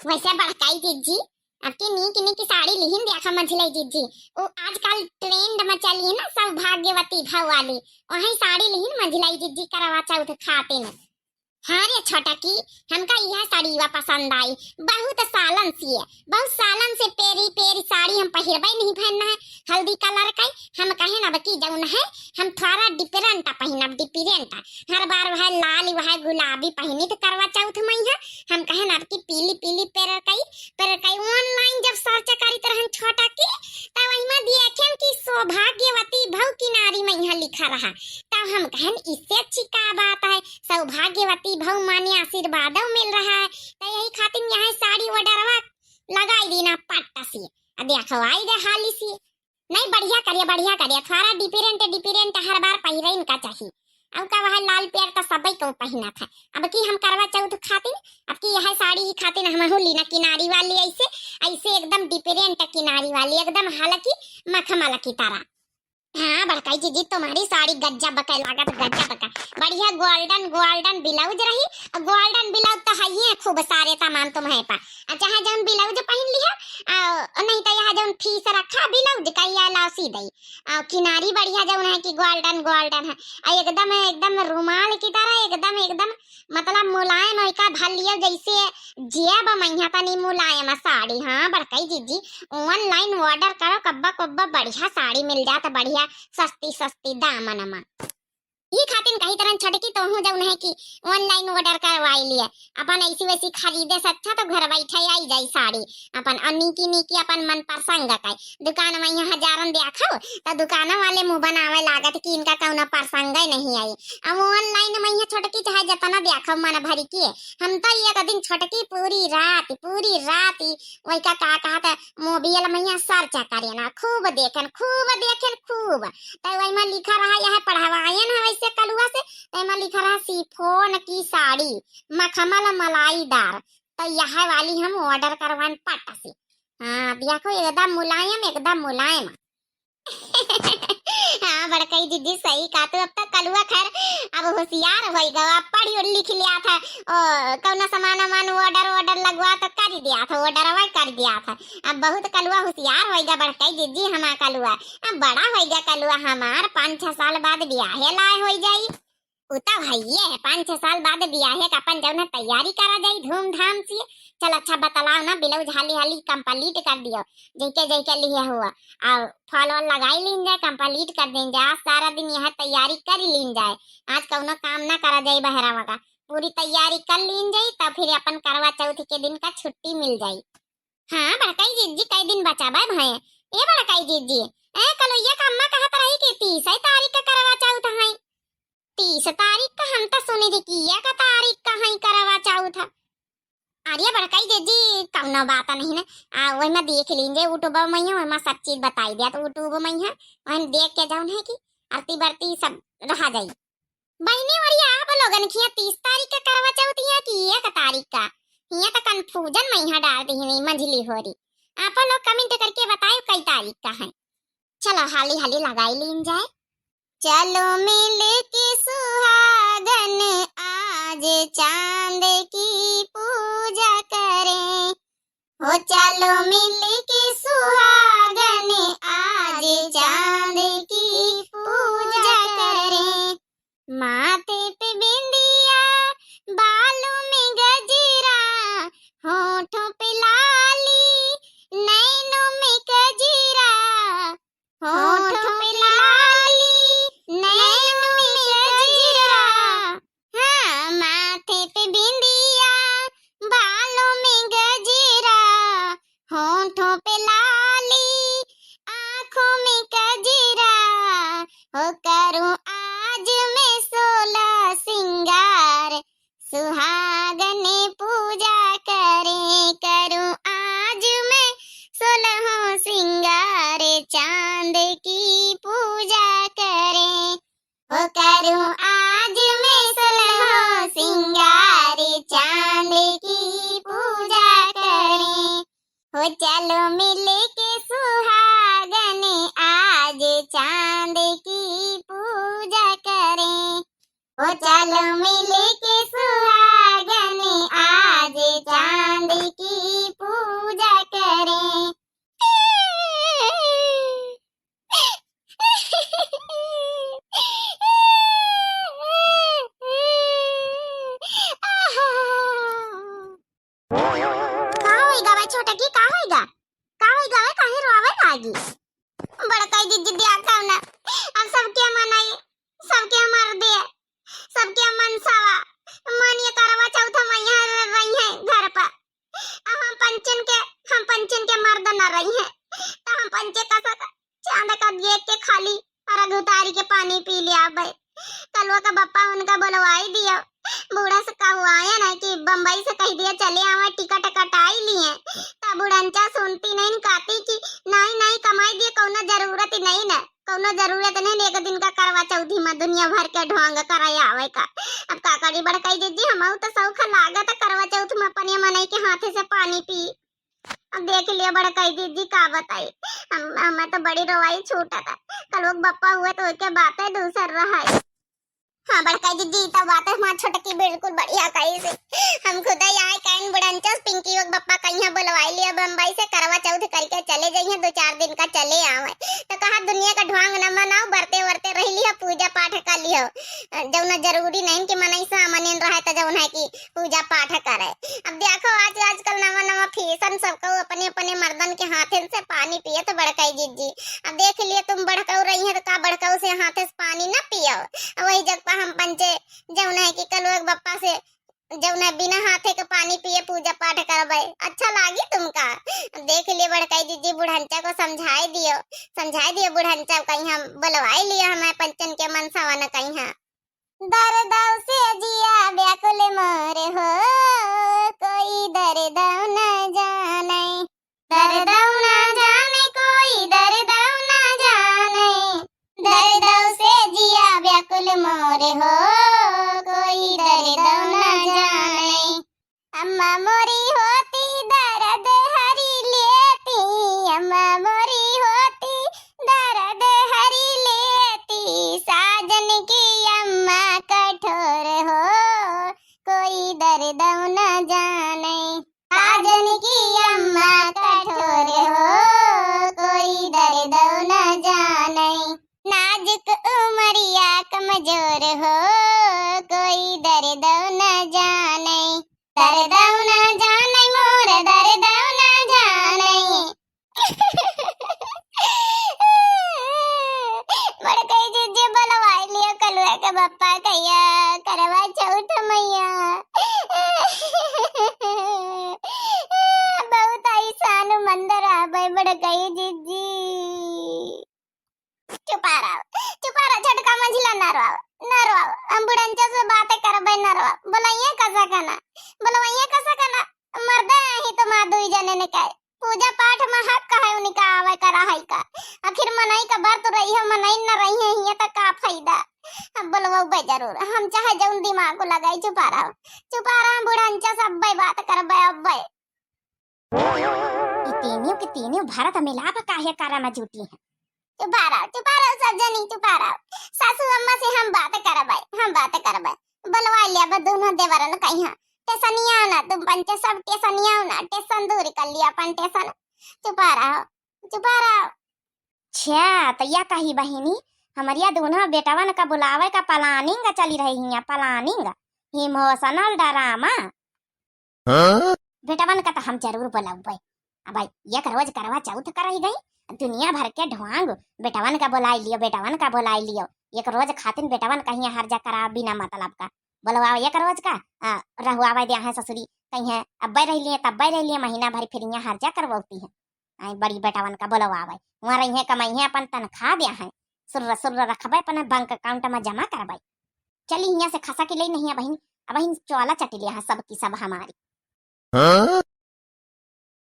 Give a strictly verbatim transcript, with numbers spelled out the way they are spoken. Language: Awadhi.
वैसे बड़काई जिज्जी, अब की नीक नीक साड़ी लिहिन देखा मंझिलाई जिज्जी। ओ आजकल trend में चली है ना सौभाग्यवती भव वाली, वही साड़ी लिहिन मंझिलाई जिज्जी करवा चौथ खातिन। हाँ रे छोटकी, हमका यह साड़ीवा पसंद आई, बहुत सालन से, बहुत सालन से पेरी पेरी साड़ी हम पहिरबे नहीं पहनना है। हल्दी colour का हम कहेन अब की जौन है, हम थोड़ा different पहिनब, different। हर बार वह लाल, वह गुलाबी पहिनी तो करवा चौथ मइहाँ, हम कहेन अब की पीली पीली पेरकई, पेरकई। Online जब search करित रहन छोटकी, तब वही में देखेन कि सौभाग्यवती भव किनारी मइहाँ लिखा रहा, तब हम कहेन इससे अच्छी का बात है, सौभाग्यवती भव माने आशीर्वादव मिल रहा है। तो यही खातिर यह साड़ी orderवा लगाई दीना पट्ट से। आ देखो आई गए हाली से। नहीं, बढ़िया करिया, बढ़िया करिया, थोड़ा different different हर बार पहिरे इनका चाहिए। अब का वह लाल पियर तो सबई को पहिना था, अब की हम करवा चौथ खातिन, अब की यह साड़ी ही खातिन हमहू लीना किनारी वाली, ऐसे ऐसे एकदम different किनारी वाली, एकदम हल्की मखमल की तरह। हाँ बड़काई जिज्जी, तुम्हारी साड़ी गजब के लागत, गजब का। बढ़िया golden golden blouse रही, और golden blouse तो है ही है, खूब सारे सामान तुम्हें पा। आ चाहे जौन blouse पहिन लिहा, आ नहीं तो यह जौन फीस रखा blouse का, या लाओ सी दई। आ किनारी बढ़िया जौन है कि golden golden है, आ एकदम एकदम रुमाल की तरह, एकदम एकदम मतलब मुलायम है का, भलिया जैसे जेब मइहाँ तनी मुलायम साड़ी। हाँ बड़काई जिज्जी, online order करो, कब्बा कब्बा बढ़िया साड़ी मिल जात, बढ़िया सस्ती सस्ती दामन मा। ई खातिन कही तरन छोटकी तोहू जौन है कि online order करवाई लिए, अपन ऐसी वैसी खरीदे से अच्छा तो घर बैठे आई जाई साड़ी अपन, और नीकी नीकी अपन मन पसंद का। दुकान मइहाँ हजारन देखो, तो दुकान वाले मुँह बनावे लागत कि इनका कौनो पसंद नहीं आई। अब online मइहाँ छोटकी चाहे जितना देखो मन भरी के, हम तो एक दिन छोटकी पूरी रात, पूरी रात ही वही का, का कहत mobile मइहाँ search करेन, खूब देखेन, खूब देखेन, खूब। तो वही में लिखा रहा, यह पढ़वाएन है वैसे कलुआ से, तो वही में लिखा रहा शिफॉन की साड़ी, मखमल मलाईदार। तो यह वाली हम order करवाएन पट से। हाँ, देखो एकदम मुलायम, एकदम मुलायम। हाँ बड़काई जिज्जी, सही कहा तू। अब तो कलुआ खैर अब होशियार होई गवा, अब पढ़ी और लिख लिया था। ओ, कौनो सामान वामान order order लगवा तो कर दिया था, order वही कर दिया था। अब बहुत कलुआ होशियार होई गा बड़काई जिज्जी, हमार कलुआ अब बड़ा होई गा कलुआ हमार, पाँच छह साल बाद बियाहे लाए होई जाई। उ तो हइये है, पाँच छह साल बाद बियाहे का अपन जौन है तैयारी करा जाई धूमधाम से। चल अच्छा बतलाओ ना, blouse हाली हाली complete कर दियो, जैके जैके लिए हुआ, और fall वॉल लगाई लीन जाए, complete कर दीन जाए। आज सारा दिन यह तैयारी कर लीन जाए, आज कौनो काम ना करा जाए बहरावा का, पूरी तैयारी कर लीन जाए, तब फिर अपन करवा चौथ के दिन का छुट्टी मिल जाई। हाँ बड़काई जिज्जी, कई दिन बचा बा भए। ए बड़काई जिज्जी, ए कलुइया का अम्मा कहत रही कि तीस तारीख का करवा चौथ है। तीस तारीख का हम तो सुनी थी कि एक तारीख का है करवा चौथ। अरे बड़काई जिज्जी, कौनो बात नहीं ना, आ वही में देख लीन जाए YouTube में, वही में सब चीज बताई दिया तो YouTube में है, वही में देख के जौन है कि आरती बरती सब रहा जाई। बहिनी, और ये आप लोगन की तीस तारीख का करवा चौथ है कि एक तारीख का? ये तो confusion में यहाँ डाल दी नहीं मंझली होरी। आप लोग comment करके बताओ कई तारीख का है। चलो हाली हाली लगाई लीन जाए। चलो मिल के सुहागन आज चांद की पूजा करें, हो चलो मिल के सुहागन आज चांद की पूजा करें। माथे पे बिंदिया, बालों में गजरा, होठों पे लाली, नैनों में गजरा, होठों पे लाली, नैनों में गजरा। हाँ, माथे पे बिंदिया, बालों में गजरा, होठों पे लाली, आँखों में गजरा, हो करूँ आज मैं सोलह सिंगार, सुहागन पूजा करें, करूँ आज मैं सोलहों सिंगार, चांद की पूजा करें। हो करूँ आज मैं सोलहों सिंगार, चांद की पूजा करें। हो चलो मिल के सुहागन आज चांद की पूजा करें। हो चलो मिल के सुहागन आज चांद की छोटकी, का होइगा? का होइगा वे? काहे रोवे लागी? बड़काई जिज्जी, देखा ना, अब सबके मनई, सबके मर्दे, सबके मनसवा, मन ये करवा चौथ में यहाँ रही है घर पर। आ हम पंचन के, हम पंचन के मर्द न रही है, तो हम पंचे कसक चांद का देख के खाली अरग उतारी के पानी पी ले आवे। कलुआ का बप्पा उनका बुलवाई दियो। बूढ़ा से कहवाए ना कि बम्बई से कह दिया चले आवे, टिकट कटाई लिए। तब बुढ़ंचा सुनती नहीं, कहती कि नहीं, नहीं, कमाई दिए, कौनो जरूरत ही नहीं ना, कौनो जरूरत नहीं, एक दिन का करवा चौथी में दुनिया भर के ढोंग कराए आवे का। अब का करी बड़काई जिज्जी, हमहू तो शौक लागत करवा चौथ में अपने मनई के हाथे से पानी पी। अब देख लिया बड़काई जिज्जी, का बताई, हम, हमें तो बड़ी रोवाई छूटत। कलुआ के बप्पा हुए तो ओके बातें दूसर रहा। हाँ बड़काई जिज्जी, ई तो बात हमार छोटकी बिल्कुल बढ़िया कही से। हम खुद ही आए कहन बुढ़ंचा से पिंकी के बप्पा कहिया बुलवाई लिया बम्बई से, करवा चौथ करके चले जाइए, दो चार दिन का चले आवे। तो कहा दुनिया का ढोंग न मनाओ, बरते वरते रह लिया, पूजा पाठ कर लियो। जौना जरूरी नहीं कि मनई सामने रहे तो जौन है कि पूजा पाठ करे। अब देखो आज, आजकल नवा नवा फैशन, सबको अपने अपने मर्दन के हाथन से पानी पियत बड़काई जिज्जी। अब देख लिए तुम बड़कऊ रही है तो का बड़कऊ से हाथे से पानी न पियो? अब वही जग पर हम पंचे जौन है कि कलुआ के बप्पा से जौन है बिना हाथे के पानी पिए पूजा पाठ करबे, अच्छा लागी तुमका? अब देख लिए बड़काई जिज्जी, बुढ़ंचा को समझाए दियो, समझाए दियो बुढ़ंचा को, कहीं हम बुलवाए लियो हमें पंचन के मनसवा न कहीं। दर्दौ से जिया व्याकुल मोर हो, कोई दर्दौ न जाने। दर्दौ न जाने कोई दर्दौ न जाने, दर्दौ से जिया व्याकुल मोर हो, कोई दर्दौ न जाने। अम्मा मोरी होती दर्द हरी लेती, अम्मा मोरी होती दर्द हरी लेती, साजन की अम्मा कठोर हो, कोई दर्दौ न जाने। साजन की अम्मा कठोर हो, कोई दर्दौ न जाने। नाजुक उमरिया कमजोर हो, कोई दर्दौ न जाने। दर्दौ न जाने मोर, दर्दौ न जाने। बड़कई जिज्जी बुलवाई लियो कलुआ के बप्पा कहिया करवा चौथ मइया। बहुत ऐसान मंदिर आवे बड़कई जिज्जी। चुपा रहो, चुपा रहो, छोटका मंझिला न रोआओ, न रोआओ। हम बुढ़ंचा से बातें करबे न रोआओ। बोलाइए कसा कना, बोलवाइए कसा कना। मर्दे ही तो माँ दुई जने ने कहे। पूजा पाठ में हक है उनका आवे का रहे का। आखिर मनई का बरत रही है, मनई न रही है, हियाँ तक का फायदा? अब बोलवाओ बे जरूर, हम चाहे जौन दिमाग को लगाई। चुपा रहो, चुपा रहो, बुढ़ंचा से अब्बे बात करबे अब्बे। ई तीनियों के तीनियों भरत मिलाप काहे करा में जुटी हैं? चुपा रहो, चुपा रहो, सब जनी चुपा रहो। सासू अम्मा से हम बात करबे, हम बात करबे। बुलवा लिया बे दोनों देवरन कहिया। टेसनिया ना, तुम पंचे सब टेसनिया ना, टेसन दूर कर लिया अपन टेसन। चुपा रहो, चुपा रहो। अच्छा, तो या कही बहिनी, हमरिया दोनों बेटवन का बुलावे का planning चली रही हिया, planning, emotional drama। हाँ? बेटवन का तो हम जरूर बुलाउबे। अब एक रोज करवा चौथ करई गई, दुनिया भर के ढोंग, बेटवन का बुलाई लियो, बेटवन का बुलाई लियो। एक रोज खातिन बेटवन कहिया हर जा करा बिना मतलब का। बुलवाओ एक रोज का, आ, रहुआवे द्या है ससुरी, कहिया अब्बे रह लिए, तब्बे रह लिए, महीना भर फिर यहाँ हर जा करवौती है। आई बड़ी बेटवन का बुलवावे, वहाँ रही है, कमाई है, अपन तनख्वाह द्या है, सुर्र सुर्र रखबे, अपन bank account में जमा करबे। चली हियाँ से खसा के ले नहीं, अबहिन, अबहिन चोला चटि लिया है सबकी सब हमारी। हाँ?